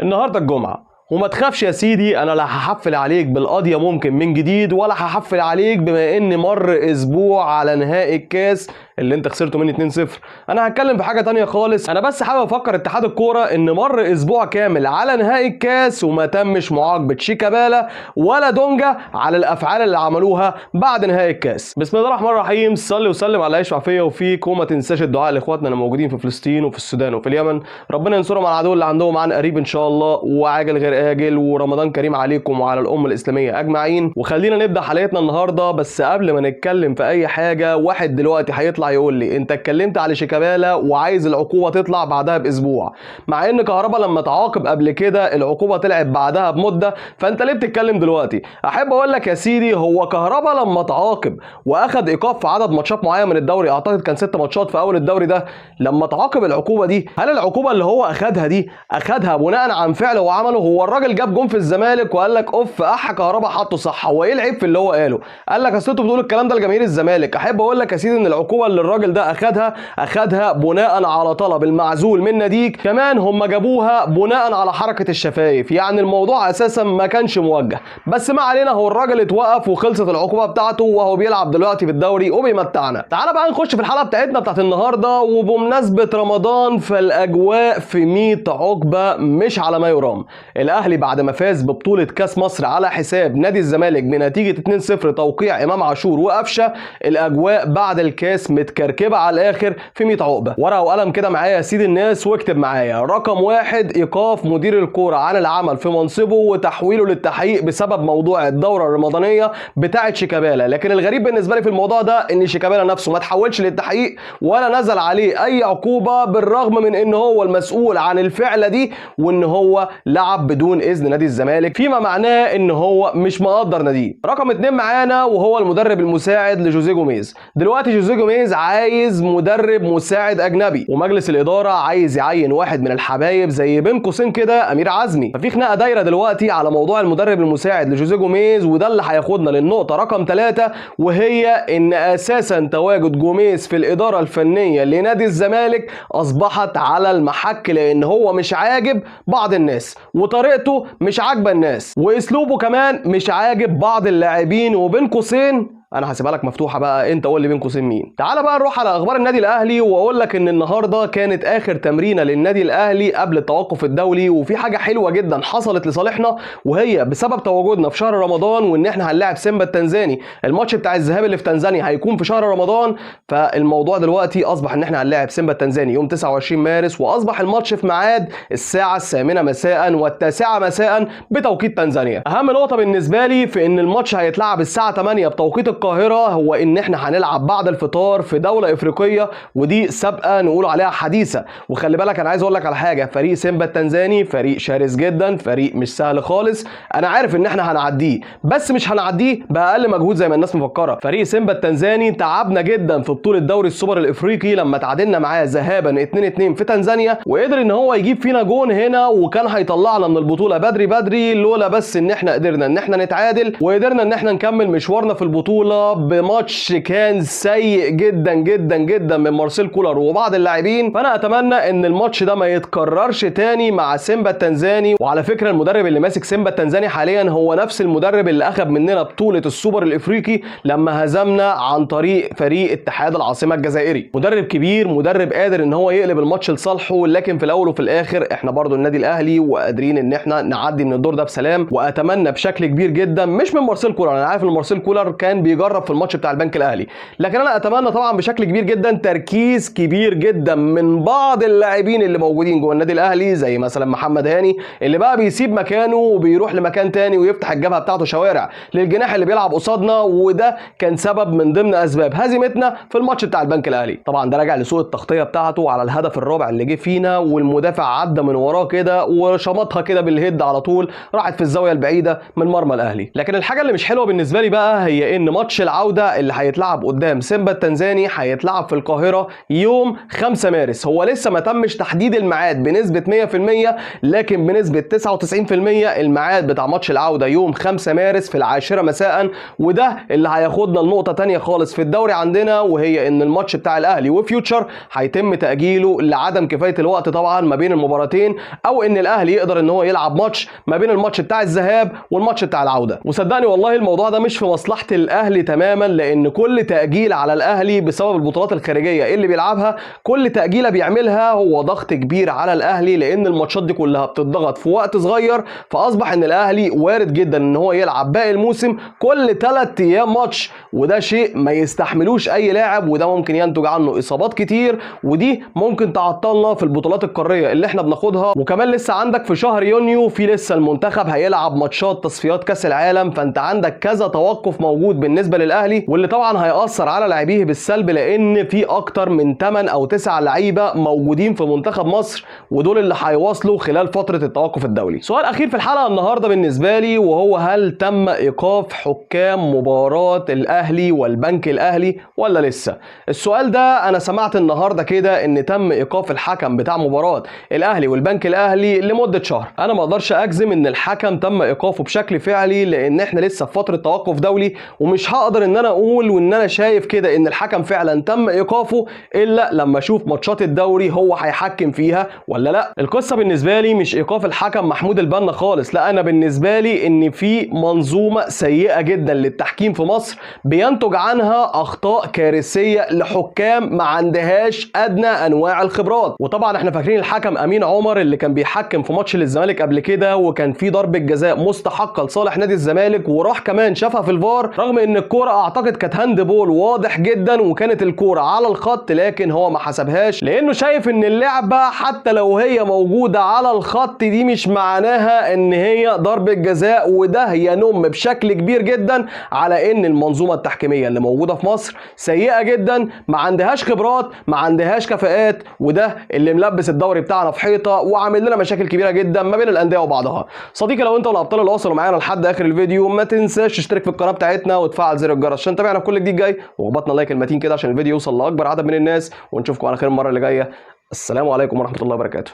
النهارده الجمعة، وما تخافش يا سيدي، انا لا هحفل عليك بالقضية ممكن من جديد، ولا هحفل عليك بما ان مر اسبوع على نهائي الكاس اللي انت خسرته مني 2-0. انا هتكلم في حاجة تانية خالص. انا بس حابب افكر اتحاد الكورة ان مر اسبوع كامل على نهائي الكاس وما تمش معاقبة شيكابالا ولا دونجا على الافعال اللي عملوها بعد نهائي الكاس. بسم الله الرحمن الرحيم، صلي وسلم على يشفع فيا وفيك، وما تنساش الدعاء لاخواتنا اللي موجودين في فلسطين وفي السودان وفي اليمن. ربنا ينصرهم على العدو اللي عندهم عن قريب ان شاء الله، وعاجل غير اجل، ورمضان كريم عليكم وعلى الامة الاسلامية اجمعين. وخلينا نبدا حلقتنا النهارده. بس قبل ما نتكلم في اي حاجة، واحد دلوقتي هيطلع يقول لي انت اتكلمت على شيكابالا وعايز العقوبة تطلع بعدها باسبوع، مع ان كهربا لما تعاقب قبل كده العقوبة طلعت بعدها بمدة، فانت ليه بتتكلم دلوقتي؟ احب اقول لك يا سيدي، هو كهربا لما تعاقب واخد ايقاف في عدد ماتشات معين من الدوري، اعتقد كان 6 ماتشات في اول الدوري ده، لما تعاقب العقوبة دي، هل العقوبة اللي هو اخدها دي اخدها بناء عن فعل هو عمله؟ هو الراجل جاب جون في الزمالك وقال لك اوف اح كهربا حطه صح، هو ايه العيب في اللي هو قاله؟ قال لك اصل انتوا بتقولوا الكلام ده لجماهير الزمالك. احب اقول لك يا سيدي ان العقوبة اللي الراجل ده اخدها بناء على طلب المعزول من ناديك، كمان هم جابوها بناء على حركة الشفايف، يعني الموضوع اساسا ما كانش موجه. بس ما علينا، هو الراجل اتوقف وخلصت العقوبة بتاعته وهو بيلعب دلوقتي في الدوري وبيمتعنا. تعال بقى نخش في الحلقة بتاعتنا بتاعت النهارده. وبمناسبة رمضان، فالاجواء في 100 عقبه مش على ما يرام. الاهلي بعد ما فاز ببطولة كاس مصر على حساب نادي الزمالك بنتيجة 2-0 توقيع امام عاشور وقفشه، الاجواء بعد الكاس متكركبه على الاخر في 100 عقبه. ورقة وقلم كده معايا يا سيد الناس، واكتب معايا. رقم 1، ايقاف مدير الكورة عن العمل في منصبه وتحويله للتحقيق بسبب موضوع الدورة الرمضانية بتاعه شيكابالا. لكن الغريب بالنسبة لي في الموضوع ده ان شيكابالا نفسه ما تحولش للتحقيق ولا نزل عليه اي عقوبه، بالرغم من ان هو المسؤول عن الفعلة دي وان هو لعب بدون اذن نادي الزمالك، فيما معناه ان هو مش مقدر ناديه. رقم 2 معانا وهو المدرب المساعد لجوزيه جوميز. دلوقتي جوزيه جوميز عايز مدرب مساعد اجنبي، ومجلس الادارة عايز يعين واحد من الحبايب زي بين قوسين كده امير عزمي. ففي خناقه دايرة دلوقتي على موضوع المدرب المساعد لجوزيه جوميز، وده اللي هياخدنا للنقطة رقم 3، وهي ان اساسا تواجد جوميز في الادارة الفنية لنادي الزمالك اصبحت على المحك، لان هو مش عاجب بعض الناس، وطريقته مش عاجبه الناس، واسلوبه كمان مش عاجب بعض اللاعبين. وبين قوسين انا هسيبها لك مفتوحة بقى، انت قول لي بين قوسين مين. تعال بقى نروح على اخبار النادي الاهلي، واقول لك ان النهارده كانت اخر تمرينه للنادي الاهلي قبل التوقف الدولي، وفي حاجة حلوة جدا حصلت لصالحنا، وهي بسبب تواجدنا في شهر رمضان وان احنا هنلاعب سيمبا التنزاني، الماتش بتاع الذهاب اللي في تنزانيا هيكون في شهر رمضان. فالموضوع دلوقتي اصبح ان احنا هنلاعب سيمبا التنزاني يوم 29 مارس، واصبح الماتش في ميعاد الساعة 8 مساء و9 مساء بتوقيت تنزانيا. اهم نقطة بالنسبة لي في ان الماتش هيتلعب الساعة 8 بتوقيت القاهرة، هو ان احنا هنلعب بعد الفطار في دولة افريقية، ودي سابقة نقول عليها حديثة. وخلي بالك انا عايز اقول لك على حاجة، فريق سيمبا التنزاني فريق شرس جدا، فريق مش سهل خالص. انا عارف ان احنا هنعديه، بس مش هنعديه باقل مجهود زي ما الناس مفكرة. فريق سيمبا التنزاني تعبنا جدا في بطولة دوري السوبر الافريقي لما تعادلنا معاه ذهابا 2-2 في تنزانيا، وقدر ان هو يجيب فينا جون هنا، وكان هيطلعنا من البطولة بدري بدري، لولا بس ان احنا قدرنا ان احنا نتعادل وقدرنا ان احنا نكمل مشوارنا في البطولة بماتش كان سيء جدا جدا جدا من مارسيل كولر وبعض اللاعبين. فانا اتمنى ان الماتش ده ما يتكررش تاني مع سيمبا التنزاني. وعلى فكرة المدرب اللي ماسك سيمبا التنزاني حاليا هو نفس المدرب اللي اخذ مننا بطوله السوبر الافريقي لما هزمنا عن طريق فريق اتحاد العاصمة الجزائري. مدرب كبير، مدرب قادر ان هو يقلب الماتش لصالحه، لكن في الاول وفي الاخر احنا برضو النادي الاهلي وقادرين ان احنا نعدي من الدور ده بسلام. واتمنى بشكل كبير جدا مش من مارسيل كولر، انا عارف ان مارسيل كولر كان بيجرب في الماتش بتاع البنك الاهلي، لكن انا اتمنى طبعا بشكل كبير جدا تركيز كبير جدا من بعض اللاعبين اللي موجودين جوه النادي الاهلي، زي مثلا محمد هاني اللي بقى بيسيب مكانه وبيروح لمكان تاني ويفتح الجبهة بتاعته شوارع للجناح اللي بيلعب قصادنا، وده كان سبب من ضمن اسباب هزيمتنا في الماتش بتاع البنك الاهلي. طبعا ده راجع لسوء التغطية بتاعته على الهدف الرابع اللي جه فينا، والمدافع عدى من وراه كده وشمطها كده بالهيد على طول، راحت في الزاوية البعيدة من مرمى الاهلي. لكن الحاجة اللي مش حلوة بالنسبة لي بقى هي ان ماتش ماتش العودة اللي هيتلعب قدام سيمبا التنزاني هيتلعب في القاهرة يوم 5 مارس. هو لسه ما تمش تحديد الميعاد بنسبة 100%، لكن بنسبة 99% الميعاد بتاع ماتش العودة يوم 5 مارس في 10 مساء. وده اللي هياخدنا لنقطة تانية خالص في الدوري عندنا، وهي ان الماتش بتاع الاهلي وفيوتشر هيتم تأجيله لعدم كفاية الوقت طبعا ما بين المباراتين، او ان الاهلي يقدر ان هو يلعب ماتش ما بين الماتش بتاع الذهاب والماتش بتاع العودة. وصدقني والله الموضوع ده مش في مصلحة الاهلي تماما، لان كل تأجيل على الاهلي بسبب البطولات الخارجية اللي بيلعبها، كل تأجيلة بيعملها هو ضغط كبير على الاهلي، لان الماتشات دي كلها بتضغط في وقت صغير. فاصبح ان الاهلي وارد جدا ان هو يلعب باقي الموسم كل 3 ايام ماتش، وده شيء ما يستحملوش اي لاعب، وده ممكن ينتج عنه اصابات كتير، ودي ممكن تعطلنا في البطولات القارية اللي احنا بناخدها. وكمان لسه عندك في شهر يونيو في لسه المنتخب هيلعب ماتشات تصفيات كاس العالم، فانت عندك كذا توقف موجود بالنسبة للاهلي، واللي طبعا هيأثر على لاعبيه بالسلب، لان في اكتر من 8 او 9 لعيبة موجودين في منتخب مصر، ودول اللي هيواصلوا خلال فترة التوقف الدولي. سؤال اخير في الحلقة النهارده بالنسبة لي، وهو هل تم ايقاف حكام مباراة الاهلي والبنك الاهلي ولا لسه؟ السؤال ده انا سمعت النهارده كده ان تم ايقاف الحكم بتاع مباراة الاهلي والبنك الاهلي لمدة شهر. انا ما اقدرش اجزم ان الحكم تم ايقافه بشكل فعلي، لان احنا لسه في فترة توقف دولي، ومش هقدر ان انا اقول وان انا شايف كده ان الحكم فعلا تم ايقافه الا لما اشوف ماتشات الدوري هو هيحكم فيها ولا لا. القصة بالنسبة لي مش ايقاف الحكم محمود البنا خالص، لا، انا بالنسبة لي ان في منظومة سيئه جدا للتحكيم في مصر بينتج عنها اخطاء كارثية لحكام ما عندهاش ادنى انواع الخبرات. وطبعا احنا فاكرين الحكم امين عمر اللي كان بيحكم في ماتش للزمالك قبل كده، وكان في ضربه جزاء مستحقه لصالح نادي الزمالك، وراح كمان شافها في الفار، رغم ان الكورة اعتقد كانت handball واضح جدا وكانت الكورة على الخط، لكن هو ما حسبهاش لانه شايف ان اللعبة حتى لو هي موجودة على الخط دي مش معناها ان هي ضربه جزاء. وده ينم بشكل كبير جدا على ان المنظومة التحكيميه اللي موجودة في مصر سيئه جدا، ما عندهاش خبرات، ما عندهاش كفاءات، وده اللي ملبس الدوري بتاعنا في حيطة وعامل لنا مشاكل كبيرة جدا ما بين الاندية وبعضها. صديقي لو انت والابطال اللي وصلوا معانا لحد اخر الفيديو، ما تنساش تشترك في القناة بتاعتنا وتفعل زر الجرس عشان تتابعنا في كل جديد جاي، وخبطنا like المتين كده عشان الفيديو يوصل لاكبر عدد من الناس، ونشوفكم على خير المرة اللي جاية. السلام عليكم ورحمة الله وبركاته.